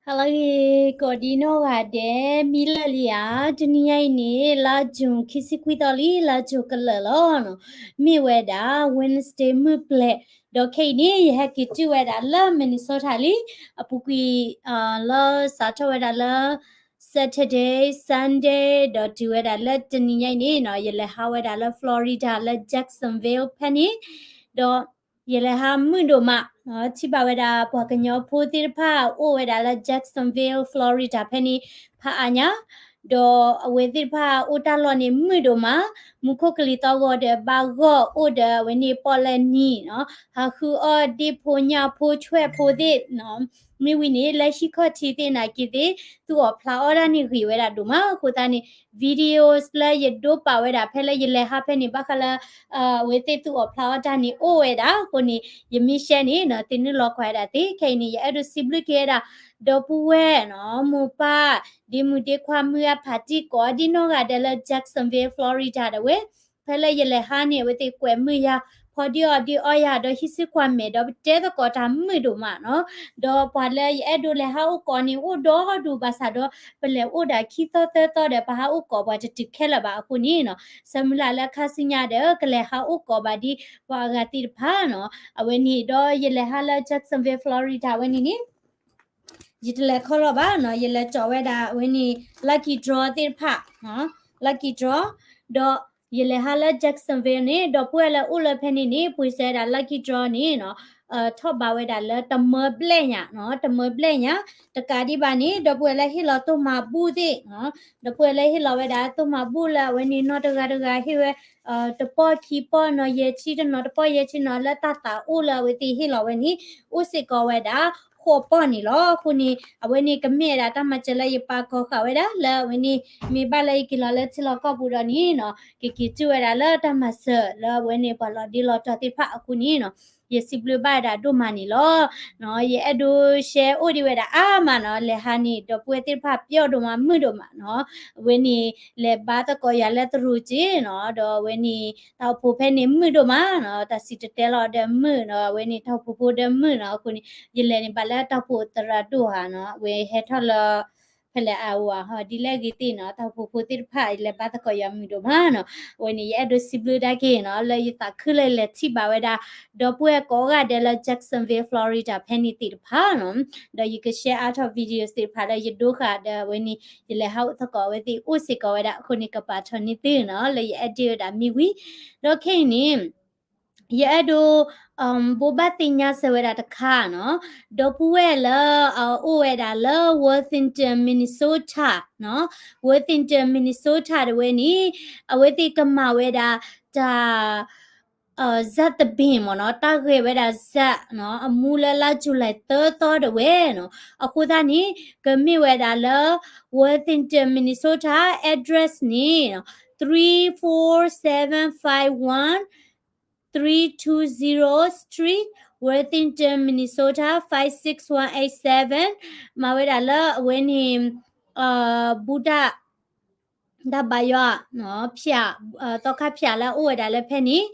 ဟါလၢအဂ့ၤ ကိးဒံနီၢ်ဂၤဒဲး မံလၢာ်လံဧါ. တနံၤညါအံၤန့ၣ် လါ June ခံဆံခွံသီလံ လါ June ကလၢာ်လီၤ. မ့ၢ်ဝဲဒၣ် Wednesday မုၢ်ပျဲၤ, ဒီးခဲအံၤန့ၣ် ယဟဲက့ၤတုၤဝဲဒၣ်လၢ Minnesota လံ. အပူၤကွံာ် လၢစးထီၣ်ဝဲဒၣ်လၢ Saturday, Sunday ဒီးတုၤဝဲဒၣ်လၢတနံၤညါအံၤန့ၣ်နီၤ ယလဲၤဟးဝဲဒၣ်လၢ Florida လၢ Jacksonville ဖဲန့ၣ်, ဒီး ယလဲၤဟးမုာ်ဒိၣ်မး, ထံၣ်ဘၣ်ဝဲဒၣ်ပှၤကညီဖိသ့ၣ်တဖၣ်အိၣ်ဝဲဒၣ်လၢ Jacksonville, Florida ဖဲန့ၣ် ဖးအါညါ, ဒီးအဝဲသ့ၣ်တဖၣ်အိၣ်တၢ်လီၢ်န့ၣ်မုာ်ဒိၣ်မး, မူခိၣ်ကလံၤသီၣ်ဂီၤဒီးဘၣ်ဂီၢ်အိၣ်ဒီးအဝဲန့ၣ် ပီၣ်လဲၣ်နံၤနီၤ, ဟးဃုအီၣ်ဒ့ၣ်ဖိညၣ်ဖိဆွဲၣ်ဖိသ့ၣ်နီၤ, မ့ၢ်ဝံၤန့ၣ် လၢဟံၣ်ခီၣ်ထံးသ့ၣ်နာ်က့သ့ၣ် သူၣ်အီၣ်ဖျးအီၣ်တၢ်န့ၣ်ဂ့ၤဝဲဒၣ်ဒိၣ်မးအဃိသတးန့ၣ် videos လၢယဒိပာ်ဝဲဒၣ်ဖဲလၢယလဲၤဟးဖဲန့ၣ် ဘၣ်ဃးလၢ အဝဲသ့ၣ်သူၣ်အီၣ်ဖျးအီၣ်တၢ်န့ၣ်အိၣ်ဝဲဒၣ်အဃိန့ၣ် ယမ့ၢ် share န့ၣ်နီၤ သုနုာ်လီၤကွၢ်ဝဲဒၣ်သ့. ခဲအံၤန့ၣ် ယအဲၣ်ဒိးစံးဘျုးက့ၤဝဲဒၣ် ဒီပုၢ်ဝဲၢ်နီၤ မိၢ်ပၢ် ဒ့မုၣ်ဒ့ခွါ မုၢ်ဂၢ်ဖးတံၢ်ကိးဒံနီၢ်ဂၤဒဲးလၢ Jacksonville, Florida ဒၣ်ဝဲ, ဖဲလၢယလဲၤဟးန့ၣ် အဝဲသ့ၣ်ကွဲးမုာ်ယၤ ဖီဒံအီၣ်ဒံအီယၤ ဒီးဟံးစုကွၢ်မဲာ် ဒီးပတဲသကိးတၢ်မုာ်ဒိၣ်မးနီၤ. ဒီးပှၤလၢယအဲၣ်ဒိးလဲၤဟးအိၣ်ကိးန့ၣ် အိၣ်ဒီဒူၣ်ဘၣ်ဆၣ်ဒီး ပလဲၤအိၣ်ဒၣ်ခံသီသၢသီဒီး ပဟးအိၣ်ကိးပှၤတတုၤခဲလၢာ်ဘၣ်အဃိန့ၣ်နီၤ ဆၢမုၢ်လၢ်လၢခါဆူညါဒီး ကလဲၤဟးအိၣ်ကိးဘၣ်ဒ်ပှၤအဂၤသ့ၣ်တဖၣ်နီၤ. အဝဲန့ၣ်ဒီးယလဲၤဟးလၢ Jacksonville, Florida ဝဲန့ၣ်န့ၣ် ယတလဲၤခီလီၤဘၣ်နီၤ, ယလဲၤကၠီၤဝဲဒၣ်အဝဲန့ၣ် lucky draw သ့ၣ်တဖၣ်, lucky draw, ဒီးယလဲၤဟးလၢ Jacksonville န့ၣ် ဒီပုၢ်ဝဲၢ်လၢအိၣ်လၢဖဲန့ၣ်န့ၣ် ပှ့ၤစၢၤဝဲဒၣ် lucky draw န့ၣ်နီၤ, ထီၣ်ဘးဝဲဒၣ်လၢတမၢဘျဲၣ်ညါနီၤ, တမၢဘျဲၣ်ညါ, တကးဒံးဘၣ်န့ၣ် ဒီပုၢ်ဝဲၢ်လၢဟ့ၣ်လီၤသိၣ်မၤဘူၣ်သ့ၣ်နီၤ, ဒီပုၢ်ဝဲၢ်လၢဟ့ၣ်လီၤဝဲဒၣ်သိၣ်မၤဘူၣ်လၢအဝဲန့ၣ် နီၢ်တဂၤတဂၤဟ့ၣ်ဝဲ တပီၢ်ခံပီၢ်နီၤ, ယဲၢ်ဆံတနီၤ တပီၢ်ယဲၢ်ဆံနီၤ လၢတၢ်သးအိၣ်လၢအဝဲသ့ၣ်ဟ့ၣ်လီၤဝဲန့ၣ် အိၣ်စ့ၢ်ကီးဝဲဒၣ် ဃိးပီၢ်န့ၣ်လီၤ. အဃိန့ၣ် အဝဲန့ၣ်ကမ့ၢ်ဝဲဒၣ်တၢ်မၤစၢၤလၢယပာ်ကီၤဃာ်ဝဲဒၣ်လၢအဝဲန့ၣ် မ့ၢ်ဘၣ်လၢယက့ၤလီၤလၢထံလီၢ်ကီၢ်ပူၤဒီးန့ၣ်နီၤ ကက့ၤတုၤဝဲဒၣ်လၢတၢ်မၤစၢၤလၢအဝဲန့ၣ်ပှၤလီၤဒ့လီၤတီၤသ့ၣ်တဖၣ်အဃိန့ၣ်နီၤ ယစံးဘျုးဘၣ်ဝဲဒၣ်ဒိၣ်မးန့ၣ်လီၤ. ယအဲၣ်ဒိး share အိၣ်ဒံးဝဲဒၣ်အါမးနီၤ, လဲၤဟးန့ၣ် ဒီပုၢ်ဝဲၢ်သ့ၣ်တဖၣ်ပျီဒိၣ်မးမုာ်ဒိၣ်မးနီၤ, အဝဲန့ၣ် လဲၤဘါသကိးယၤလၢတရူးက့နီၤ, ဒီးအဝဲန့ၣ် တၢ်အိၣ်ဖှိၣ်ဖဲန့ၣ်မုာ်ဒိၣ်မးနီၤ, တၢ်စံၣ်တဲၤတဲလီၤဒီးမုာ်နီၤ, အဝဲန့ၣ်တၢ်အိၣ်ဖှိၣ်ဖိဒီးမုာ်နီၤ, အဃိန့ၣ် ယလဲၤန့ၣ်ဘၣ်လၢတၢ်အိၣ်ဖှိၣ်သရၣ်ဒိၣ်ဧါနီၤ, အဝဲဟဲထီၣ်လၢ ဖဲလဲၣ်အဝၤဟီ ဒ်လဲၣ်ဂ့ၤသ့ၣ်နီၤ, တၢ်အိၣ်ဖှိၣ်ဖိသ့ၣ်တဖၣ် ယလဲၤဘါသကိးယၤမုာ်ဒိၣ်မးနီၤ, အဝဲန့ၣ် ယအဲၣ်ဒိးစံးဘျုးဒၣ်က့ၤနီၤ, လၢယသးခုလၢယလဲၤထံၣ်ဘၣ်ဝဲဒၣ် ဒီပုၢ်ဝဲၢ်ကိးဂၤဒဲးလၢ Jacksonville, Florida ဖဲန့ၣ်သ့ၣ်တဖၣ်နီၤ, ဒီးယက share အါထီၣ် videos သ့ၣ်တဖၣ်လၢယဒိဃာ်ဒီးအဝဲန့ၣ် ယလဲၤဟးအိၣ်သကိးအဝဲသ့ၣ်အိၣ်စ့ၢ်ကီးဝဲဒၣ်အဃိန့ၣ် ကပာ်ထီၣ်န့ၢ်သုနီၤ, လၢယအဲၣ်ဒိးဝဲဒၣ်မ့ၢ်ဝံၤ, ဒီးခဲအံၤန့ၣ် ယအဲၣ်ဒိး ဘိးဘၣ်သ့ၣ်ညါစၢၤဝဲဒၣ်တခါနီၤ, ဒီပုၢ်ဝဲၢ်လၢအအိၣ်ဝဲဒၣ်လၢ Worthington, Minnesota နီၤ, Worthington, Minnesota တဝဲန့ၣ် အဝဲသ့ၣ်ကမၤဝဲဒၣ်တၢ် ဇာတ်သပတေးမ့ၢ်နီၤ, တၢ်ဂဲၤဝဲဒၣ် ဇာတ် နီၤ, အမူလၢလါ July သၢသီတဝဲနီၤ, အဃိသတးန့ၣ် ကမ့ၢ်ဝဲဒၣ်လၢ Worthington, Minnesota, address န့ၣ် three four seven five one three two zero Street, Worthington, Minnesota five six one eight seven, မၤဝဲဒၣ်လၢအဝဲန့ၣ် ဘူၣ်တၢ် တၢ်ဘါယွၤ ဖၠး သီခါဖၠးလၢအအိၣ်ဝဲဒၣ်လၢဖဲန့ၣ်,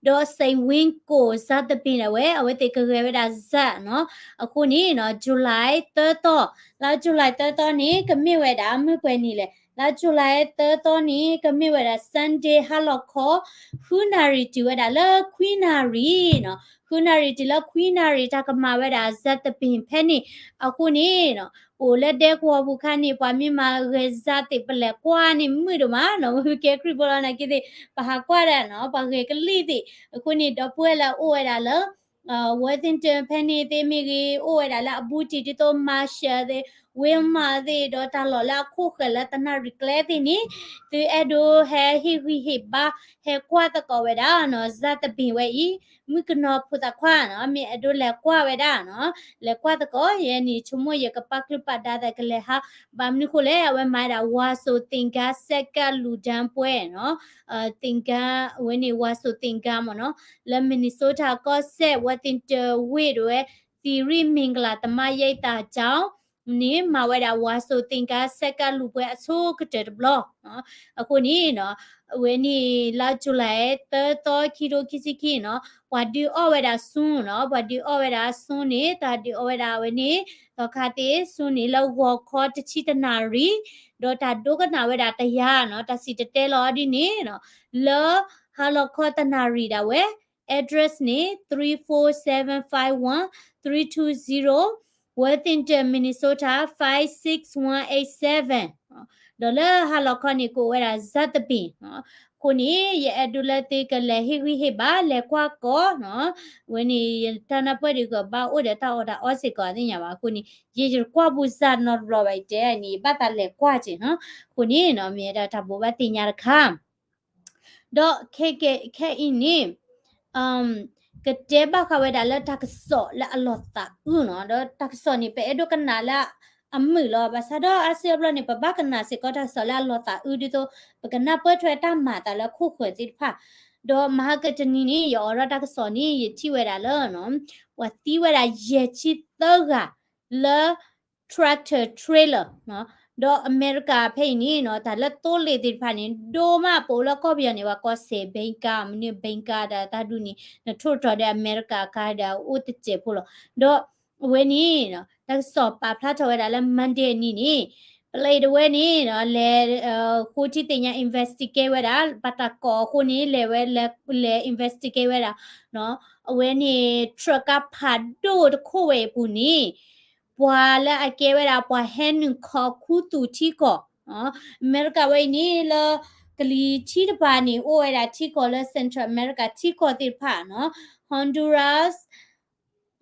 ဒီး Saint Winkle ဇာတ်သပတေး ဒၣ်ဝဲ အဝဲသ့ၣ်ကဂဲၤဝဲဒၣ် ဇာတ် နီၤ, အဃိန့ၣ် July သၢသီ, လါ July သၢသီန့ၣ် ကမ့ၢ်ဝဲဒၣ်မုၢ်ပှဲၤနံၤလဲၣ်, လါ July သၢသီန့ၣ် ကမ့ၢ်ဝဲဒၣ် Sunday ဟါလီၤခီ ဃုနၣ်ရံၣ်တုၤဝဲဒၣ်လၢခွံနၣ်ရံၣ်နီၤ, ဃုနၣ်ရံၣ်တုၤလၢခွံနၣ်ရံၣ် တၢ်ကမၤဝဲဒၣ် ဇာတ်သပတေး ဖဲန့ၣ်, အဃိန့ၣ် အိၣ်လၢဒဲကဝီၤပူၤခါန့ၣ် ပှၤမ့ၢ်မၤဂဲၤ ဇာတ် သ့ၣ် ပလဲၤကွၢ်န့ၣ်မုာ်ဒိၣ်မးနီၤ, မ့ၢ်ကဲခရံာ်ဖိလီၤနာ်က့သ့ၣ် ပဟးကွၢ်ဒၣ်နီၤ, ပှၤဂဲၤကလံၣ်သ့ၣ်, အဃိန့ၣ် ဒီပုၢ်ဝဲၢ်လၢအအိၣ်ဝဲဒၣ်လၢ Worthington ဖဲန့ၣ်သ့ၣ်မ့ၢ်ဂ့ၤ, အိၣ်ဝဲဒၣ်လၢအဘူးတံၢ်ဒ်သိး Marshall သ့ၣ်, Walmart သ့ၣ်, ဒီးတၢ်လီၢ်လၢအခိၣ်ဃၢၤလၢတနၣ်ရံၣ်ကျဲသ့ၣ်န့ၣ်, သုအဲၣ်ဒိးဟဲဟ့ၣ်ဂံၢ်ဟ့ၣ်ဘါ ဟဲကွၢ်သကိးဝဲဒၣ်နီၤ, ဇာတ်သပတေး ဝဲအံၤ, မုၣ်ကနီၤဖိသၣ်ခွါနီၤ, မ့ၢ်အဲၣ်ဒိးလဲၤကွၢ်ဝဲဒၣ်နီၤ, လဲၤကွၢ်သကိး, ယဲန့ၣ် ဆိကမိၣ်ယကပာ်ချုးပာ်ဒါသးကလဲၤဟး, ဘၣ်မနုၤဃိလဲၣ်, အဝဲမၤဒၣ် ဝါစိၤသင်္ဃန်း ဆက်ကပ်လူတန်းပွဲနီၤ, သင်္ဃန်း အဝဲန့ၣ် ဝါစိၤသင်္ဃန်း မ့ၢ်နီၤ, လၢ Minnesota ကီၢ်စဲၣ် Worthington ဝ့ၢ်ဒၣ်ဝဲ သီရိမင်္ဂလာ ဓမ္မယိပ်သာကျောင်း န့ၣ်မၤဝဲဒၣ် ဝါစိၤသ့ၣ်ကါ ဆဲးကါလူၤပှဲၤအဆိကတၢၢ်တဘျီ. အဃိန့ၣ်နီၤ အဝဲန့ၣ် လါ July သၢသီ ခံထိခံဆံခံနီၤ ပှၤဒုးအီၣ်ဝဲဒၣ်ဆူနီၤ ပှၤဒုးအီၣ်ဝဲဒၣ်ဆူန့ၣ် တၢ်ဒုးအီၣ်ဝဲဒၣ်အဝဲန့ၣ် သီခါသ့ၣ်ဆူန့ၣ် လၢဂီၤခီတဆံတနၣ်ရံၣ် ဒီးတၢ်ဒိကနၣ်ဝဲဒၣ်တယၤနီၤ တၢ်စံၣ်တဲၤတဲလီၤဒ်န့ၣ်နီၤ လၢဟါလီၤခီတနၣ်ရံၣ်ဒၣ်ဝဲ address န့ၣ် three four seven five one three two zero Worthington Minnesota five six one eight seven ဒီးလၢဟါလီၤခီန့ၣ် ကအိၣ်ဝဲဒၣ် Zatopek အဃိန့ၣ် ယအဲၣ်ဒိးလၢသုကလဲၤဟ့ၣ်ဂံၢ်ဟ့ၣ်ဘါ လဲၤကွၢ်ကီနီၤ အဝဲန့ၣ် ယတၢ်နၢ်ပၢၢ်ဒ်ကဘၣ်အိၣ်ဒီးတၢ်အီၣ်တၢ်အီစ့ၢ်ကီးသ့ၣ်ညါဘၣ်အဃိန့ၣ် ယတကွၢ်ဘူးစၢ်နီတဘျီဘၣ် ယတဲန့ၣ် ယဘၣ်သးလဲၤကွၢ်က့ၤနီၤ အဃိန့ၣ်နီၤ မ့ၢ်ဒၣ်တၢ်ဘိးဘၣ်သ့ၣ်ညါတခါ ဒီးခဲကဲ ခဲအံၤန့ၣ် ကတဲဘၣ်ဃးဝဲဒၣ်လၢတၢ်ကစီၣ်လၢအလီၤသးအုးနီၤ ဒီးတၢ်ကစီၣ်န့ၣ် ပအဲၣ်ဒိးကနၣ်လၢအမုာ်လီၤ ဘၣ်ဆၣ်ဒီးအါစုအါဘျီန့ၣ် ပဘၣ်ကနၣ်စ့ၢ်ကီးတၢ်ကစီၣ်လၢအလီၤသးအုးဒ်သိး ပကနၢ်ပၢၢ်ထွဲတၢ်မၤအသးလၢခိၣ်ဃၢၤသ့ၣ်တဖၣ် ဒီးမဟါကတနံၤန့ၣ် ယအိးထီၣ်တၢ်ကစီၣ်န့ၣ် ယထံၣ်ဝဲဒၣ်လၢ ပှၤသံဝဲဒၣ်ယဲၢ်ဆံသၢဂၤလၢ tractor trailer ဒီးအမဲရကၤဖဲအံၤန့ၣ်နီၤ တၢ်လၢသိလ့ၣ်သ့ၣ်တဖၣ်န့ၣ် ဒိၣ်မး ပအိၣ်လၢကီၢ်ပယီၤန့ၣ် ပှၤကိးစဲး ဘဲကါ မနုၤ ဘဲကါ ဒီးတၢ်ဒုးန့ၣ် နထိၣ်ထီၣ်ဒီးအမဲရကၤအခါဒီးအိၣ်တစဲးဖိလီၤ. ဒီးအဝဲန့ၣ် တၢ်ကစီၣ်ပာ်ဖျါထီၣ်ဝဲဒၣ်လၢ Monday အနံၤန့ၣ် ပလံးတဝဲန့ၣ် လဲၤ ဃိထံသ့ၣ်ညါ investigate ဝဲဒၣ် ဘၣ်တၢ်ကိးအဃိန့ၣ် လဲၤဝဲ လဲၤ investigate ဝဲဒၣ် အဝဲန့ၣ် truck ကါဖးဒိၣ်တခိၣ်ဝဲအပူၤန့ၣ် ပှၤလၢအကဲဝဲဒၣ် ပှၤဟဲနုာ်ခီခူသူၣ်ထံကီၢ် အမဲရကၤဝဲအံၤန့ၣ် လၢကလံၤထံတပၤန့ၣ် အိၣ်ဝဲဒၣ်ထံကီၢ်လၢ Central America ထံကီၢ်သ့ၣ်တဖၣ်နီၤ Honduras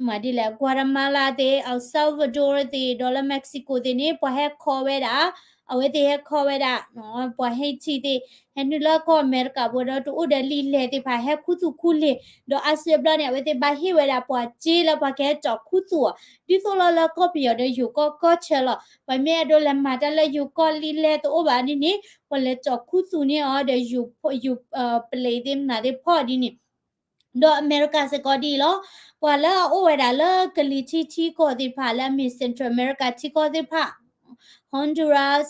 မၤဒ်လဲၣ် Guatemala သ့ၣ် El Salvador သ့ၣ် ဒီးလၢ Mexico သ့ၣ်န့ၣ် ပှၤဟဲခီဝဲဒၣ် အဝဲသ့ၣ်ဟဲခီဝဲဒၣ် ပှၤ Haiti သ့ၣ် ဟဲနုာ်လၢကီၢ်အမဲရကၤဖိဒီး တအိၣ်ဒီးလံာ်လဲၢ်သ့ၣ်တဖၣ် ဟဲခူသူၣ်ခူလ့ၢ် ဒီးအါစုအါဘျီန့ၣ် အဝဲသ့ၣ်ဘၣ်ဟ့ၣ်ဝဲဒၣ်ပှၤစ့လၢပှၤကဟဲကၠီၣ်ခူသူၣ်အီၤ ဒ်သိးလီၤလၢကီၢ်ပယီၤဒီးယိၤကီၢ်ကီၢ်ဆၢလီၤ. ပှၤမ့ၢ်အဲၣ်ဒိးလဲၤမၤတၢ်လၢယိၤကီၢ်လံာ်လဲၢ်တအိၣ်ဘၣ်န့ၣ်န့ၣ် ပှၤလဲၤကၠီၣ်ခူသူၣ်န့ၢ်အီၤဒီးယိၤ ယိၤ ပလံးသ့ၣ်မနုၤသ့ၣ်ဖီၣ်ဒ်န့ၣ် ဒီးအမဲရကၤစ့ၢ်ကီးဒ်အံၤလီၤ. ပှၤလၢအအိၣ်ဝဲဒၣ်လၢကလံၤထံထံကီၢ်သ့ၣ်တဖၣ်လၢအမ့ၢ် Central America ထံကီၢ်သ့ၣ်တဖၣ် Honduras,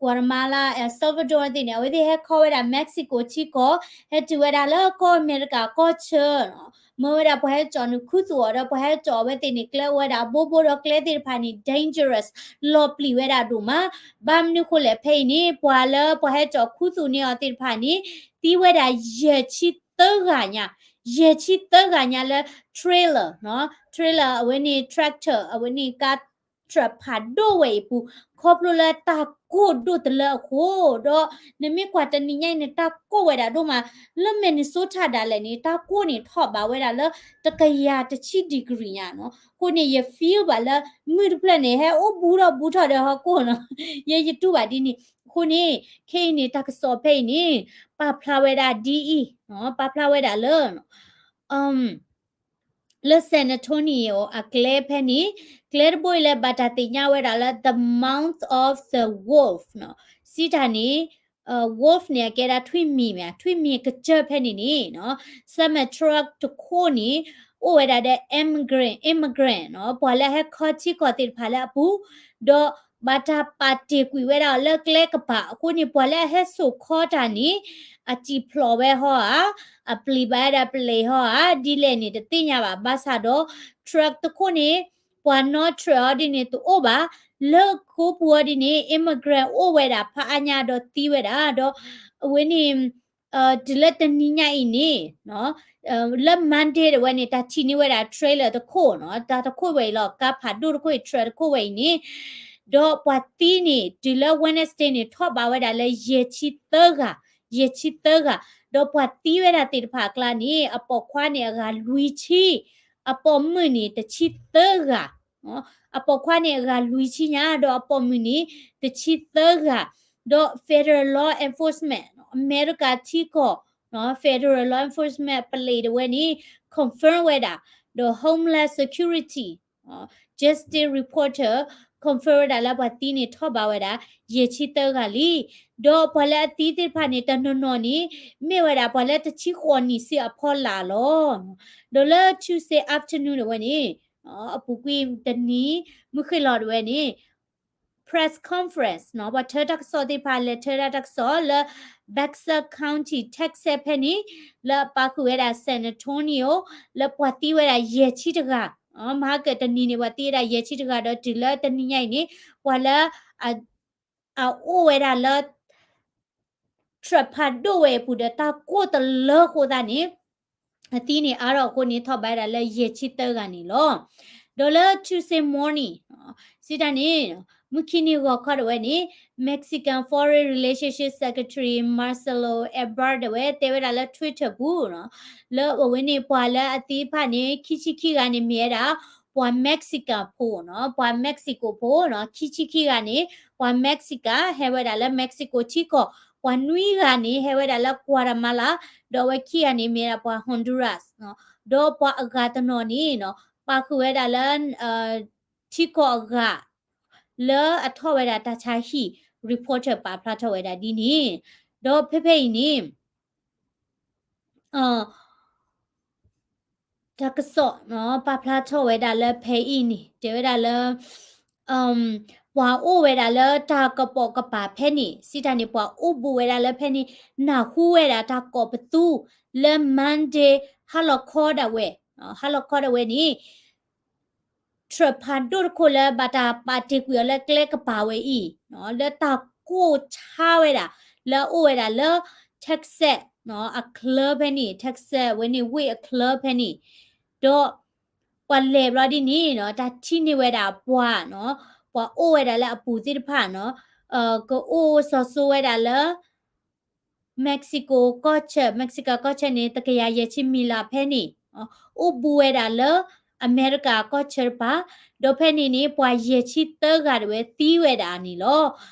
Guatemala, El Salvador သ့ၣ်န့ၣ် အဝဲသ့ၣ်ဟဲခီဝဲဒၣ် Mexico ထံကီၢ် ဟဲတုၤဝဲဒၣ်လၢကီၢ်အမဲရကၤကီၢ်ဆၢ မၢဝဲဒၣ်ပှၤဟဲကၠီၣ်နုာ်ခူသူၣ်အီၤဒီး ပှၤဟဲကၠီၣ်အဝဲသ့ၣ်န့ၣ် ကျဲအိၣ်ဝဲဒၣ်ဘိဘိဒီးကျဲသ့ၣ်တဖၣ်န့ၣ် dangerous လီၤပျံၤဝဲဒၣ်ဒိၣ်မး. ဘၣ်မနုၤဃိလဲၣ်ဖဲအံၤန့ၣ် ပှၤလၢပှၤဟဲကၠီၣ်ခူသူၣ်န့ၢ်အီၤသ့ၣ်တဖၣ်န့ၣ် သံဝဲဒၣ်ယဲၢ်ဆံသၢဂၤညါ, ယဲၢ်ဆံသၢဂၤညါလၢ trailer နီၤ, trailer အဝဲန့ၣ် tractor အဝဲန့ၣ် ကါထြၢၣ်ဖးဒိၣ်ဝဲအံၤအပူၤ ခီဖျိလၢတၢ်ကိၢ်ဒိၣ်တလၢအဃိ ဒီးနမ့ၢ်ကွၢ်တနံၤညါအံၤန့ၣ် တၢ်ကိၢ်ဝဲဒၣ်ဒိၣ်မး, လၢ Minnesota ဒၣ်လဲာ်န့ၣ် တၢ်ကိၢ်န့ၣ်ထီၣ်ဘးဝဲဒၣ်လၢတကယၤတဆံ degree ညါနီၤ. အဃိန့ၣ် ယ feel ဘၣ်လၢ မုၢ်တဖျၢၣ်န့ၣ် ဟဲအိၣ်ဘူးထီၣ်ဘူးထီၣ်ဒီးဟီၣ်ခိၣ်နီၤ, ယဲယတူၢ်ဘၣ်ဒ်န့ၣ်. အဃိန့ၣ် ခဲအံၤန့ၣ် တၢ်ကစီၣ်ဖဲအံၤန့ၣ် ပာ်ဖျါဝဲဒၣ်ဒ်အံၤ, ပာ်ဖျါဝဲဒၣ်လၢ လၢ San Antonio အကျဲဖဲန့ၣ် ကျဲတဘိအံၤလၢဘၣ်တၢ်သ့ၣ်ညါဝဲဒၣ်လၢ the mouth of the wolf နီၤ, စံးတၢ်န့ၣ် wolf န့ၣ် အကဲဒၣ်ထွံၣ်မံၤမ့ၢ် ထွံၣ်မံၤကစၢၢ်ဖဲန့ၣ်န့ၣ်နီၤ, semi-truck တခိၣ်န့ၣ် အိၣ်ဝဲဒၣ်ဒီး immigrant, immigrant နီၤ, ပှၤလၢအဟဲခီထံကီၢ်သ့ၣ်တဖၣ်လၢအပူၤ, ဒီးဘၣ်တၢ်ပာ်တ့ၢ်ကွံာ်ဝဲဒၣ်အီၤလၢကျဲကပၤအဃိန့ၣ် ပှၤလၢအဟဲစိာ်ခီတၢ်န့ၣ် အစံၣ်ဖျိးဝဲဟီဧါ, အပျံၤဘၣ်ဝဲဒၣ်ပလံးဟီဧါ, ဒ်လဲၣ်န့ၣ် တသ့ၣ်ညါဘၣ်. ဘၣ်ဆၣ်ဒီး truck တခိၣ်န့ၣ် ပှၤနီၣ်ထြၢၣ်အီၤဒ်န့ၣ် တအိၣ်ဘၣ်. လၢကိးပူၤအီၤဒ်န့ၣ် immigrant အိၣ်ဝဲဒၣ်ဖးအါညါဒီးသံဝဲဒၣ်, ဒီးအဝဲန့ၣ် တုၤလၢတနံၤညါအံၤန့ၣ် လၢ Monday တဝဲန့ၣ် တၢ်ထံၣ်န့ၢ်ဝဲဒၣ် trailer တခိၣ်နီၤ, တၢ်တခိၣ်ဝဲအံၤလီၤ, ကါဖးဒိၣ်တခိၣ်အံၤ truck တခိၣ်ဝဲအံၤန့ၣ်, ဒီးပှၤသံန့ၣ် တုၤလၢ Wednesday န့ၣ် ထီၣ်ဘးဝဲဒၣ်လၢယဲၢ်ဆံသၢဂၤ, ယဲၢ်ဆံသၢဂၤ, ဒီးပှၤသံဝဲဒၣ်သ့ၣ်တဖၣ်အကျါန့ၣ် အပိာ်ခွါန့ၣ်အဂၤလွံၢ်ဆံ, အပိာ်မုၣ်န့ၣ်တဆံသၢဂၤ အပိာ်ခွါန့ၣ်အဂၤလွံၢ်ဆံညါ, ဒီးအပိာ်မုၣ်န့ၣ်တဆံသၢဂၤ, ဒီး federal law enforcement အမဲရကၤထံကီၢ် federal law enforcement ပလံးတဝဲန့ၣ် confirm ဝဲဒၣ်, ဒီး Homeland Security Justice reporter confirm ဝဲဒၣ်လၢပှၤသံန့ၣ်ထီၣ်ဘးဝဲဒၣ် ယဲၢ်ဆံသၢဂၤလံ. ဒီးပှၤလၢအသံသ့ၣ်တဖၣ်န့ၣ် တနီၤနီၤန့ၣ် မ့ၢ်ဝဲဒၣ်ပှၤလၢတဆံဃိးနံၣ်ဆံအဖီလာ်လီၤ. ဒီးလၢ Tuesday afternoon တဝဲန့ၣ် အပူၤကွံာ်တနံၤ မုၢ်ဃ့ၢ်လီၤဒၣ်ဝဲန့ၣ် press conference နီၤ ပှၤထၢတၢ်ကစီၣ်သ့ၣ်တဖၣ် လဲၤထၢဒၣ်တၢ်ကစီၣ်လၢ Bexar County, Texas ဖဲန့ၣ် လၢအပာ်ဃုာ်ဝဲဒၣ် San Antonio လၢပှၤသံဝဲဒၣ်ယဲၢ်ဆံတဂၤ, မဟါကတနံၤန့ၣ် ပှၤသံဝဲဒၣ်ယဲၢ်ဆံတဂၤဒီးတုၤလၢတနံၤညါအံၤန့ၣ် ပှၤလၢ အအိၣ်ဝဲဒၣ်လၢ truck ဖးဒိၣ်ဝဲအပူၤဒီးတၢ်ကိၢ်တလၢအဃိသတးန့ၣ် အသံန့ၣ်အါထီၣ်အဃိန့ၣ် ထီၣ်ဘၣ်ဝဲဒၣ်လၢယဲၢ်ဆံသၢဂၤန့ၣ်လီၤ. ဒီးလၢ Tuesday morning စံးတၢ်န့ၣ် မုၢ်ခံနံၤဂီၤခီဒၣ်ဝဲန့ၣ် Mexican Foreign Relationship Secretary Marcelo Ebrard ဒၣ်ဝဲ တဲဝဲဒၣ်လၢ Twitter ပူၤနီၤ လၢအဝဲန့ၣ်ပှၤလၢအသံတဖၣ်န့ၣ် ခံဆံခံဂၤန့ၣ်မ့ၢ်ဝဲဒၣ် ပှၤ Mexican ဖိနီၤ ပှၤ Mexico ဖိနီၤ ခံဆံခံဂၤန့ၣ် ပှၤ Mexican ဟဲဝဲဒၣ်လၢ Mexico ထံကီၢ်, ပှၤနွံဂၤန့ၣ် ဟဲဝဲဒၣ်လၢ Guatemala, ဒီးအဝဲခံဂၤန့ၣ်မ့ၢ်ဒၣ်ပှၤ Honduras နီၤ ဒီးပှၤအဂၤတနီၤန့ၣ်နီၤ ပာ်ဃုာ်ဝဲဒၣ်လၢ ထံကီၢ်အဂၤ လၢအထီၣ်ဝဲဒၣ်တၢ်ဆါဟံၣ် reporter ပာ်ဖျါထီၣ်ဝဲဒၣ်ဒ်န့ၣ်, ဒီးဖဲဖဲအံၤန့ၣ် တၢ်ကစီၣ်နီၤ ပာ်ဖျါထီၣ်ဝဲဒၣ်လၢဖဲအံၤန့ၣ် တဲဝဲဒၣ်လၢ ပှၤအိၣ်ဝဲဒၣ်လၢတၢ်ကပိာ်ကပၤဖဲန့ၣ် စံးတၢ်န့ၣ် ပှၤအိၣ်ဘူးဝဲဒၣ်လၢဖဲန့ၣ် နၢ်ဟူဝဲဒၣ်တၢ်ကိးပသူ လၢ Monday ဟါလီၤခီဒၣ်ဝဲ, ဟါလီၤခီဒၣ်ဝဲန့ၣ် truck ဖးဒိၣ်တခိၣ်လၢဘၣ်တၢ်ပာ်တ့ၢ်ကွံာ်အီၤလၢကျဲကပၤဝဲအံၤ လၢတၢ်ကိၢ်ဆါဝဲဒၣ် လၢအအိၣ်ဝဲဒၣ်လၢ Texas အချၢဖဲန့ၣ် Texas ဝဲန့ၣ်ဝ့ၢ်အချၢဖဲန့ၣ်, ဒီးပှၤလဲၤဘျီဒ်န့ၣ်နီၤ တၢ်ထံၣ်န့ၢ်ဝဲဒၣ်ပှၤနီၤ ပှၤအိၣ်ဝဲဒၣ်လၢအပူၤသ့ၣ်တဖၣ်နီၤ ကအိၣ်စီၤစိဝဲဒၣ်လၢ Mexico ကီၢ်ဆၢ Mexico ကီၢ်ဆၢန့ၣ် တကယၤယဲၢ်ဆံမံၤလးဖဲန့ၣ် အိၣ်ဘူးဝဲဒၣ်လၢ အမဲရကၤကီၢ်ဆၢတပၤ, ဒီးဖဲန့ၣ်န့ၣ် ပှၤယဲၢ်ဆံသၢဂၤဒၣ်ဝဲသံဝဲဒၣ်န့ၣ်လီၤ.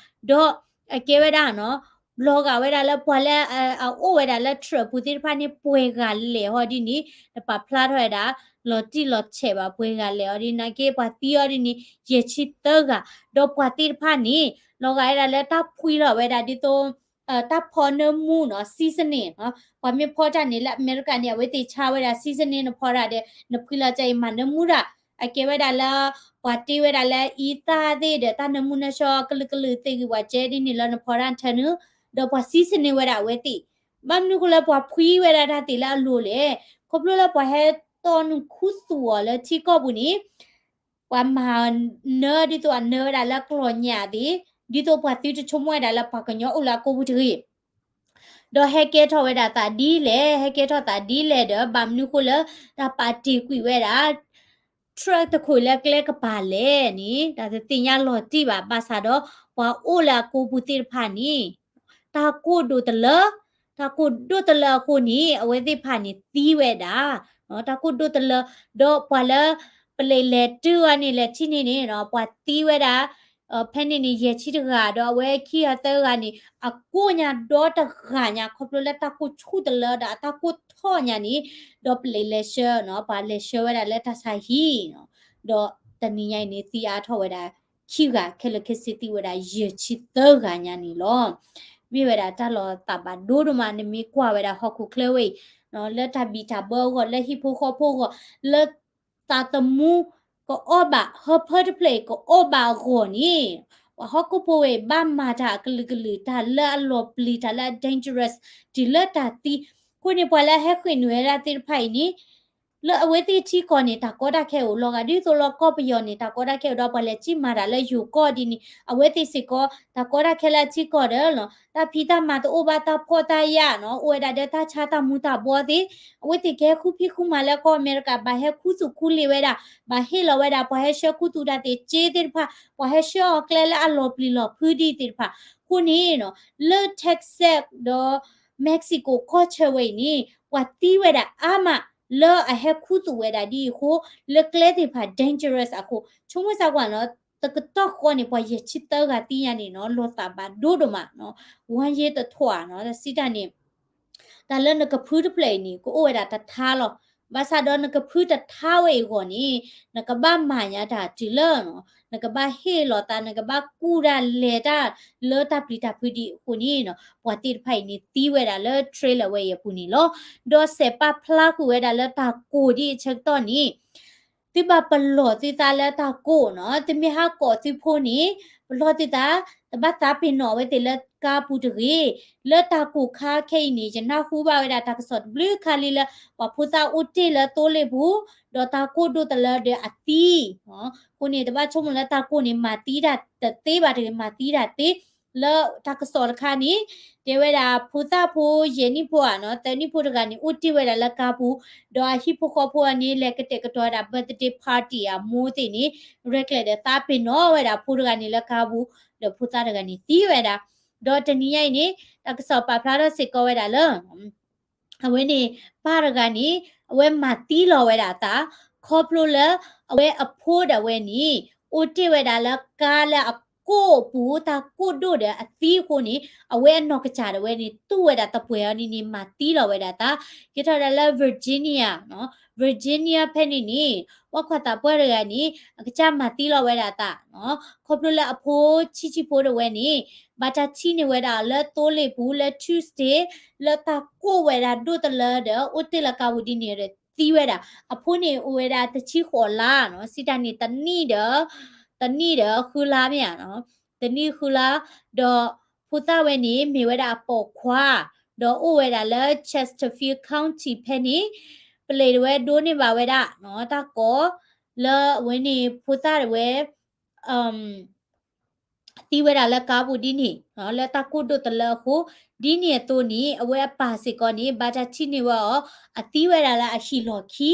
ဒီးအကဲဝဲဒၣ်နီၤ လီၤဂာ်ဝဲဒၣ်လၢပှၤလၢအအိၣ်ဝဲဒၣ်လၢ truck အပူၤသ့ၣ်တဖၣ်န့ၣ် ပှဲၤဂၤလဲၣ်ဟီဒ်န့ၣ် တပာ်ဖျါထီၣ်ဝဲဒၣ် လီၤတံၢ်လီၤဆဲးဘၣ် ပှဲၤဂၤလဲၣ်ဟီဒ်န့ၣ် နာ်က့ပှၤသံအီၤဒ်န့ၣ် ယဲၢ်ဆံသၢဂၤ, ဒီးပှၤသ့ၣ်တဖၣ်န့ၣ် လီၤဂာ်ဝဲဒၣ်လၢတၢ်ဖှံလီၤဝဲဒၣ်ဒ်သိး တၢ်ဖီနၢမူနီၤ seasoning ပှၤမ့ၢ်ဖီတၢ်န့ၣ် လၢအမဲရကၤန့ၣ် အဝဲသ့ၣ်ဆါဝဲဒၣ် seasoning နဖီတၢ်ဒီး နဖှံလီၤကၢအံၤမၤနၢမူတၢ်, အကဲဝဲဒၣ်လၢ ပှၤတ့ဝဲဒၣ်လၢအံသၣ်သ့ၣ်ဒီး တၢ်နၢမူနၢဆှီကလုာ်ကလုာ်သ့ၣ်ဂ့ၤဝဲကဲဒ်န့ၣ်လၢနဖီတၢ်ထၢနုာ်, ဒီးပှၤ seasoning ဝဲဒၣ်အဝဲသ့ၣ်, ဘၣ်မနုၤဃိလၢပှၤဖှံဝဲဒၣ်တၢ်သ့ၣ်လၢအလိၤလဲၣ်, ခီဖျိလၢပှၤဟဲတီနုာ်ခူသူၣ်အီၤလၢထံကီၢ်ပူၤန့ၣ် ပှၤမၤနၢဒ်သိးအနၢဝဲဒၣ်လၢကျီၢ်ညၣ်သ့ၣ်, ဒ်သိးပှၤသုတဆိကမိၣ်ဝဲဒၣ်လၢပှၤကညီအိၣ်လၢအကိာ်ပူၤတဂ့ၤ, ဒီးဟဲကဲထီၣ်ဝဲဒၣ်သးဒ်လဲၣ်, ဟဲကဲထီၣ်သးဒ်လဲၣ်ဒီး ဘၣ်မနုၤဃိလၢ တၢ်ပာ်တ့ၢ်ကွံာ်ဝဲဒၣ် truck တခိၣ်လၢကျဲကပၤလဲၣ်န့ၣ် တၢ်တသ့ၣ်ညါလီၤတံၢ်ဘၣ်, ဘၣ်ဆၣ်ဒီး ပှၤအိၣ်လၢအကိာ်ပူၤသ့ၣ်တဖၣ်န့ၣ် တၢ်ကိၢ်ဒိၣ်တလၢ, တၢ်ကိၢ်ဒိၣ်တလၢအဃိန့ၣ် အဝဲသ့ၣ်တဖၣ်န့ၣ်သံဝဲဒၣ်, တၢ်ကိၢ်ဒိၣ်တလၢ, ဒီးပှၤလၢ ပလံးလဲၤတုၤအီၤန့ၣ် လဲၤထံၣ်န့ၢ်န့ၣ် ပှၤသံဝဲဒၣ် ဖဲန့ၣ်န့ၣ် ယဲၢ်ဆံတဂၤ ဒီးအဝဲခံဂၤသၢဂၤန့ၣ် အကိၢ်ညါဒီတဂၤညါ ခီဖျိလၢတၢ်ကိၢ်ဆူၣ်တလၢဒီးအတၢ်ကိၢ်ထီၣ်ညါန့ၣ်, ဒီးပလံးလဲၤဆှၢနီၤ ပှၤလဲၤဆှၢဝဲဒၣ်လၢတၢ်ဆါဟံၣ်နီၤ, ဒီးတနံၤညါအံၤန့ၣ် သံအါထီၣ်ဝဲဒၣ်ခံဂၤ ခဲလၢာ်ခဲဆ့သံဝဲဒၣ်ယဲၢ်ဆံသၢဂၤညါန့ၣ်လီၤ. မ့ၢ်ဝဲဒၣ်တၢ်လီၤသးဘၣ်ဒိဒိၣ်မး နမ့ၢ်ကွၢ်ဝဲဒၣ်ဟီၣ်ခိၣ်ချၢဝဲအံၤ လၢတၢ်ဘံၣ်တၢ်ဘၢအဂီၢ် လၢဟံၣ်ဖိဃီဖိအဂီၢ် လၢ သးသမူကအီၣ်ဘၣ် ဟၢဖၢတဖျၢၣ်အံၤကအီၣ်ဘၣ်အဂီၢ်န့ၣ်, ပှၤဟီၣ်ခိၣ်ဖိဝဲအံၤဘၣ်မၤတၢ်အကလုာ်ကလုာ် တၢ်လၢအလီၤပျံၤ တၢ်လၢအ dangerous တုၤလၢတၢ်သံ, အဃိန့ၣ် ပှၤလၢအဟဲဃ့ၢ်နုာ်ဝဲဒၣ်သ့ၣ်တဖၣ်အံၤန့ၣ် လၢအဝဲသ့ၣ်ထံကီၢ်န့ၣ် တၢ်ကီတၢ်ခဲအိၣ် လီၤဂာ်ဒ်သိးလၢကီၢ်ပယီၤန့ၣ် တၢ်ကီတၢ်ခဲအိၣ်ဒီး ပှၤလဲၤစံၣ်မၤတၢ်လၢယိၤကီၢ်ဒ်န့ၣ် အဝဲသ့ၣ်စ့ၢ်ကီး တၢ်ကီတၢ်ခဲလၢအထံကီၢ်ဒီး တၢ်ဖံးတၢ်မၤတအိၣ်ဘၣ် တၢ်ဖှီၣ်တၢ်ယာ်နီၤ အိၣ်ဝဲဒၣ်ဒီးတၢ်ဆါတၢ်မူၤတၢ်ဘှီသ့ၣ်, အဝဲသ့ၣ်ကဟဲဃုဖံးဃုမၤလၢကီၢ်အမဲရကၤ ဘၣ်ဟဲခူသူၣ်ခူလံာ်ဝဲဒၣ်, ဘၣ်ဟ့ၣ်လီၤဝဲဒၣ် ပှၤဟဲဆှၢခူသူၣ်တၢ်သ့ၣ်စ့သ့ၣ်တဖၣ်, ပှၤဟဲဆှၢအီၤကျဲလၢအလီၤပျံၤလီၤဖုးဒ်သ့ၣ်တဖၣ်, အဃိန့ၣ်နီၤ လၢ Texas ဒီး Mexico ကီၢ်ဆၢဝဲအံၤန့ၣ် ပှၤသံဝဲဒၣ်အါမး လၢအဟဲခူသူၣ်ဝဲဒၣ်ဒ်အံၤအဃိ လၢကျဲသ့ၣ်တဖၣ် dangerous အဃိ ဆိကမိၣ်စၢ်ကွၢ်နီၤ တကတီၢ်ဃီန့ၣ် ပှၤယဲၢ်ဆံသၢဂၤသံညါန့ၣ်နီၤ လီၤသးဘၣ်ဒိဒိၣ်မးနီၤ, ဝါယ့တထွါနီၤ တၢ်စံးတၢ်န့ၣ် တၢ်လၢနကဖုတဖျၢၣ်အံၤန့ၣ် ကအိၣ်ဝဲဒၣ်တထါလီၤ. ဘၣ်ဆၣ်ဒီးနကဖုတထါဝဲအံၤအဂီၢ်န့ၣ် နကဘၣ်မၤညါတၢ်တုၤလၢ နကဘၣ်ဟ့ၣ်လီၤသး နကဘၣ်ကူၣ်တၢ်လဲၤတၢ်လၢတၢ်ပျံၤတၢ်ဖုးဒ်အဃိန့ၣ်နီၤ ပှၤသ့ၣ်တဖၣ်အံၤန့ၣ်သံဝဲဒၣ်လၢ trailer ဝဲအံၤအပူၤန့ၣ်လီၤ. ဒီးစဲးပာ်ဖျါဃုာ်ဝဲဒၣ်လၢတၢ်ကိၢ်ဒ်အဆၢကတီၢ်န့ၣ် သုဘၣ်ပလီၢ်သုသးလၢတၢ်ကိၢ်နီၤ, သုမ့ၢ်ဟးကိးသုဖိန့ၣ် ပလီၢ်သုသး, တဘၣ်သးပ့ၤနီၣ်အဝဲသ့ၣ်လၢကါပူၤတဂ့ၤ. လၢတၢ်ကိၢ်ခါခဲအံၤန့ၣ် ယနၢ်ဟူဘၣ်ဝဲဒၣ်တၢ်ကစီၣ်တဘျုးခါလံလၢ ပှၤဖိသၣ်အိၣ်တ့ၢ်လၢသိလ့ၣ်ပူၤ, ဒီးတၢ်ကိၢ်ဒိၣ်တလၢဒီးအသံ အဃိန့ၣ် တဘၣ်ဆိကမိၣ်လၢတၢ်ကိၢ်န့ၣ် မၤသံတၢ်တသ့ဘၣ်တဂ့ၤ, မၤသံတၢ်သ့. လၢတၢ်ကစီၣ်တခါန့ၣ် တဲဝဲဒၣ်ဖိသၣ်ဖိယဲၢ်နံၣ်ဖိဧါနီၤ, သၢနံၣ်ဖိတဂၤန့ၣ် အိၣ်တ့ၢ်ဝဲဒၣ်လၢကါပူၤ, ဒီးအဟံၣ်ဖိဃီဖိအန့ၣ် လဲၤကတဲာ်ကတီၤဝဲဒၣ် birthday party အမိၢ်သ့ၣ်န့ၣ် ရဲၣ်ကျဲၤဒီးသးပ့ၤနီၣ်ဝဲဒၣ်ဖိတဂၤန့ၣ်လၢကါပူၤ, ဒီးဖိသၣ်တဂၤန့ၣ်သံဝဲဒၣ်. ဒီးတနံၤညါအံၤန့ၣ် တၢ်ကစီၣ်ပာ်ဖျါထီၣ်စ့ၢ်ကီးဝဲဒၣ်လၢ အဝဲန့ၣ် ပၢ်တဂၤန့ၣ် အဝဲမၤသံလီၤဝဲဒၣ်အသး ခီဖျိလၢ အဝဲအဖိဒၣ်ဝဲန့ၣ် အိၣ်တ့ၢ်ဝဲဒၣ်လၢကါလၢအကိၢ်အပူၤ တၢ်ကိၢ်ဒိၣ်ဒီးအသံအဃိန့ၣ် အဝဲအနီၢ်ကစၢ်ဒၣ်ဝဲန့ၣ် တူၢ်ဝဲဒၣ်သပှၢ်အီၤဒ်န့ၣ် မၤသံလီၤဝဲဒၣ်အသး. ကဲထီၣ်ဒၣ်လၢ Virginia နီၤ, Virginia ဖဲန့ၣ်န့ၣ် ပှၤကွၢ်သးပှၢ်တဂၤန့ၣ် အကစၢ်မၤသံလီၤဝဲဒၣ်အသးနီၤ, ခီဖျိလၢအဖိဆံးဆံးဖိဒၣ်ဝဲန့ၣ် ဘၣ်တၢ်ထံၣ်န့ၢ်ဝဲဒၣ်လၢသိလ့ၣ်ပူၤလၢ Tuesday လၢတၢ်ကိၢ်ဝဲဒၣ်ဒိၣ်တလၢဒီး အိၣ်တ့ၢ်လၢကါပူၤဒ်န့ၣ်ဒီးသံဝဲဒၣ်. အဖိန့ၣ်အိၣ်ဝဲဒၣ်တဆံဃိးလါနီၤ, စံးတၢ်န့ၣ်တနံၣ်ဒီး တနံၣ်ဒီးဃုလါမ့ၢ်ဧါနီၤ, တနံၣ်ဃုလါ, ဒီးဖိသၣ်ဝဲန့ၣ် မ့ၢ်ဝဲဒၣ်အပိာ်ခွါ, ဒီးအိၣ်ဝဲဒၣ်လၢ Chesterfield County ဖဲန့ၣ်, ပလံးတဝဲဒိးန့ၢ်ဘၣ်ဝဲဒၣ်နီၤ, တၢ်ကိးလၢအဝဲန့ၣ်ဖိသၣ်တဝဲ သံဝဲဒၣ်လၢကါပူၤဒ်န့ၣ် လၢတၢ်ကိၢ်ဒိၣ်တလၢအဃိ, ဒ်န့ၣ်အသိးန့ၣ် အဝဲအပၢ်စ့ၢ်ကီးန့ၣ် ဘၣ်တၢ်ထံၣ်န့ၢ်ဝဲအီၤ အသံဝဲဒၣ်လၢအဟံၣ်လီၢ်ခံ,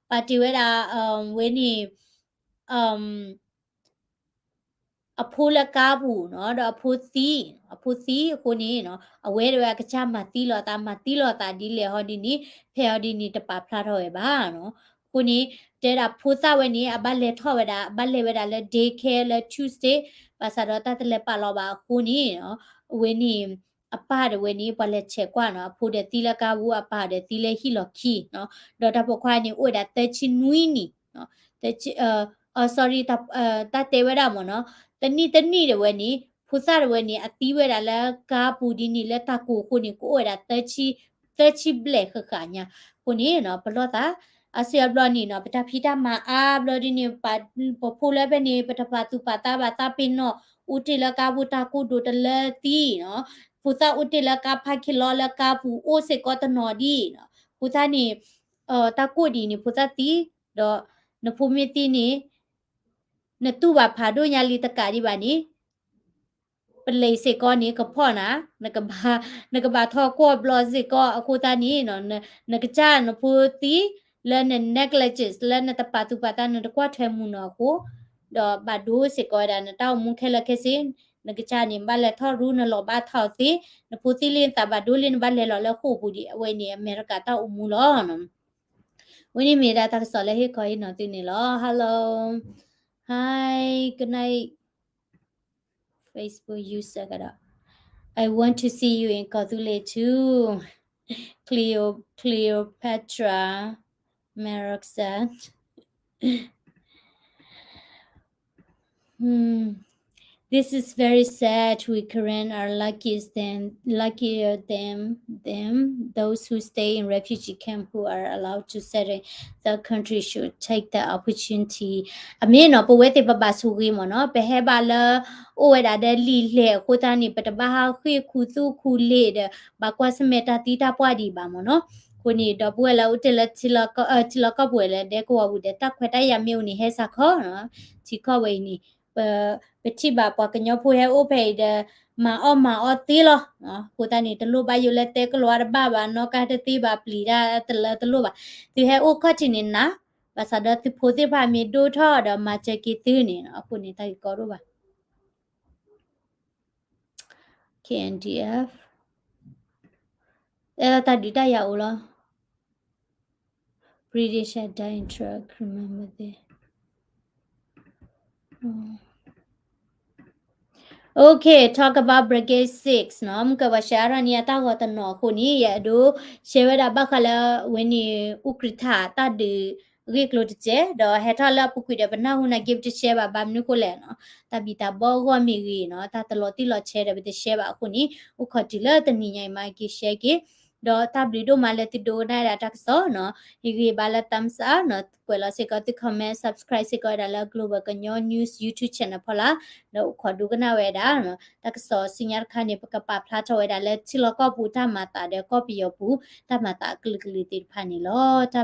ပာ်တ့ၢ်ဝဲဒၣ် ဝဲန့ၣ် အဖိလၢကါပူၤနီၤ, ဒီးအဖိသံ, အဖိသံအဃိန့ၣ် အဝဲဒၣ်ဝဲအကစၢ်မၤသံလီၤအသး, မၤသံလီၤအသးဒ်လဲၣ်ဟီဒ်န့ၣ် ဖဲအီၤဒ်န့ၣ်တပာ်ဖျါထီၣ်ဝဲဘၣ်နီၤ. အဃိန့ၣ် တဲဒၣ်ဖိသၣ်ဝဲန့ၣ် အဘၣ်လဲၤထီၣ်ဝဲဒၣ်, အဘၣ်လဲၤဝဲဒၣ်လၢ daycare လၢ Tuesday, ဘၣ်ဆၣ်ဒီးတၢ်တလဲၤပာ်လီၤဘၣ်အဃိန့ၣ် အဝဲန့ၣ် အပၢ်ဒၣ်ဝဲန့ၣ် ပှၤလဲၤဆဲးကွၢ်နီၤ, အဖိဒီးသံလၢကါပူၤ, အပၢ်ဒီးသံလၢဟံၣ်လီၢ်ခံနီၤ, ဒီးတၢ်ပိာ်ခွါန့ၣ် အိၣ်ဝဲဒၣ်သၢဆံနွံနံၣ်, သၢဆံ, အ sorry, တၢ်တဲဝဲဒၣ်မ့ၢ်နီၤ, တနံၣ်တနံၣ်ဒၣ်ဝဲန့ၣ် ဖိသၣ်ဒၣ်ဝဲန့ၣ် အသံဝဲဒၣ်လၢကါပူၤဒ်န့ၣ် လၢတၢ်ကိၢ်အဃိန့ၣ် ကအိၣ်ဝဲဒၣ် သၢဆံဘျဲၣ်ဃၣ်ဃၣ်ညါ, အဃိန့ၣ် ပလီၢ်သး အါစုအါဘျီန့ၣ်နီၤ ပတၢ်ဖံးတၢ်မၤအါဘျီဒ်န့ၣ် ပဖိလၢဖဲန့ၣ် ပတပာ်သူၣ်ပာ်သးဘၣ် သးပ့ၤနီၣ် အိၣ်တ့ၢ်လၢကါပူၤ တၢ်ကိၢ်ဒိၣ်တလၢသံနီၤ, ဖိသၣ်အိၣ်တ့ၢ်လၢကါ parking lot လၢကါပူၤ အိၣ်စ့ၢ်ကီးတနီၤဒ်နီၤ, ဖိသၣ်န့ၣ် တၢ်ကိၢ်ဒ်န့ၣ် ဖိသၣ်သံ, ဒီးနဖိမ့ၢ်သံန့ၣ် နတူၢ်ဘၣ်ဖးဒိၣ်ညါလံတကးဒံးဘၣ်န့ၣ် ပလံးစ့ၢ်ကီးန့ၣ် ကဖီၣ်နၤ, နကဘၣ်ထီၣ်ကွီၢ်ဘျီစ့ၢ်ကီး အဃိသတးန့ၣ် နကစၢ်နဖိသံ လၢန negligence လၢနတပာ်သူၣ်ပာ်သး နတကွၢ်ထွဲမုာ်နီၤအဃိ, ဒီးဘၣ်ဒိစ့ၢ်ကီးဝဲဒၣ် နတၢ်အိၣ်မူခဲလၢာ်ခဲဆ့, နကစၢ်န့ၣ် ဘၣ်လဲၤထီၣ်ရူ နလီၤဘၣ်ထီၣ်သ့, နဖိသံလံနသးဘၣ်ဒိလံ နဘၣ်လဲၤလီၤလၢဃိာ်ပူၤဒံး, အဝဲန့ၣ် အမဲရကၤတၢ်အိၣ်မူလီၤ. ဝဲန့ၣ်မ့ၢ်ဒၣ်တၢ်ကစီၣ်လၢဟ့ၣ်ခီဟ့ၣ်နီၤသုန့ၣ်လီၤ. Hello, hi, good night. Facebook user ကတော့ I want to see you in ကီၢ်သူလ့ၤ too. Cleo Cleopatra Marok said, hmm, this is very sad. We Karen are luckiest than luckier than them. Those who stay in refugee camp who are allowed to settle in the country should take the opportunity. အမ့ၢ်နီၤ ပဝဲသ့ၣ်ပဘၣ်ဆိၣ်ဂ့ၤမ့ၢ်နီၤ ပဟဲဘၣ်လၢ အိၣ်ဝဲဒၣ်ဒီးလံာ်လဲၢ်အဃိသတးန့ၣ် ပတဘၣ်ဟးဃ့ၢ်ခူသူၣ်ခူလ့ၢ်ဒီး ဘၣ်ကွၢ်ဆၢၣ်မဲာ်တၢ်သံတၢ်ပှၢ်ဒံးဘၣ်မ့ၢ်နီၤ. အဃိန့ၣ် ဒီပုၢ်ဝဲၢ်လၢအိၣ်တ့ၢ်လၢ ထံလီၢ်ကီၢ်ပူၤဝဲလၢ ဒဲကဝီၤပူၤဒီး တၢ်ခွဲးတၢ်ယာ်မ့ၢ်အိၣ်န့ၣ် ဟဲစးခီ, ထံကီၢ်ဝဲအံၤန့ၣ် ပထံၣ်ဘၣ်ပှၤကညီဖိဟဲအိၣ်ဖဲအံၤဒီး မၤအီၣ်မၤအီသ့လီၤ. အဃိသတးန့ၣ် တလိၣ်ဘၣ်ယိၣ်လၢတဲကလီတဘၣ်ဘၣ်, နီၣ်ကါတသ့ဘၣ်, ပျံၤတၢ်တလၢတလိၣ်ဘၣ်. သုဟဲအိၣ်ခီၣ်ထံးန့ၣ်နၤ, ဘၣ်ဆၣ်ဒီးသုဖိသ့ၣ်တဖၣ်မ့ၢ်ဒိၣ်ထီၣ်ဒီးမၤစၢၤက့ၤသုန့ၣ် အဃိန့ၣ် တၢ်ဂ့ၢ်ကီဒိၣ်ဘၣ်. K N D F အဲၣ်ဒိးတၢ်ဒုးတၢ်ယၤအိၣ်လီၤ. British had died in truck, remember this. Okay, talk about Brigade six နီၤ. မုၢ်ကပၤရှဲအါထီၣ်န့ၢ်အတၢ်ဂီၤတနီၤအဃိန့ၣ် ယအဲၣ်ဒိးရှဲဝဲဒၣ်ဘၣ်ဃးလၢဝဲန့ၣ် အူကြံထၣ်တၢ်ဒုးအဂ့ၢ်အကျိၤတစဲး ဒီးဟဲထီၣ်လၢအပူၤကွံာ်ဒီး ပနၢ်ဟူနၤက့ ပတရှဲဘၣ် ဘၣ်မနုၤဃိလဲၣ်နီၤ. တၢ်ဘံၣ်တၢ်ဘၢအဂီၢ်မ့ၢ်ဂ့ၤနီၤ, တၢ်တလီၤတံၢ်လီၤဆဲးဒီးပတရှဲဘၣ်အဃိန့ၣ် အိၣ်ခိးတုၤလၢတနံၤညါအံၤမးက့ၤရှဲက့ၤ ဒီးတၢ်ဘျုးဒိၣ်မးလၢသုဒိကနၣ်ဝဲဒၣ်တၢ်ကစီၣ်နီၤ, ဟ့ၣ်ဂံၢ်ဘါလၢ thumbs up နီၤ, ကွဲးလီၤစ့ၢ်ကီးသု comment, subscribe စ့ၢ်ကီးဝဲဒၣ်လၢ Global ကညီ News YouTube channel ဖီလာ်, ဒီးအိၣ်ခိးဒိကနၣ်ဝဲဒၣ်နီၤ, တၢ်ကစီၣ်ဆူညါတခါန့ၣ် ပကပာ်ဖျါထီၣ်ဝဲဒၣ်လၢထံလီၢ်ကီၢ်ပူၤတၢ်မၤသးဒီးကီၢ်ပယီၤပူၤ တၢ်မၤသးအကလုာ်ကလုာ်သ့ၣ်တဖၣ်န့ၣ်လီၤ.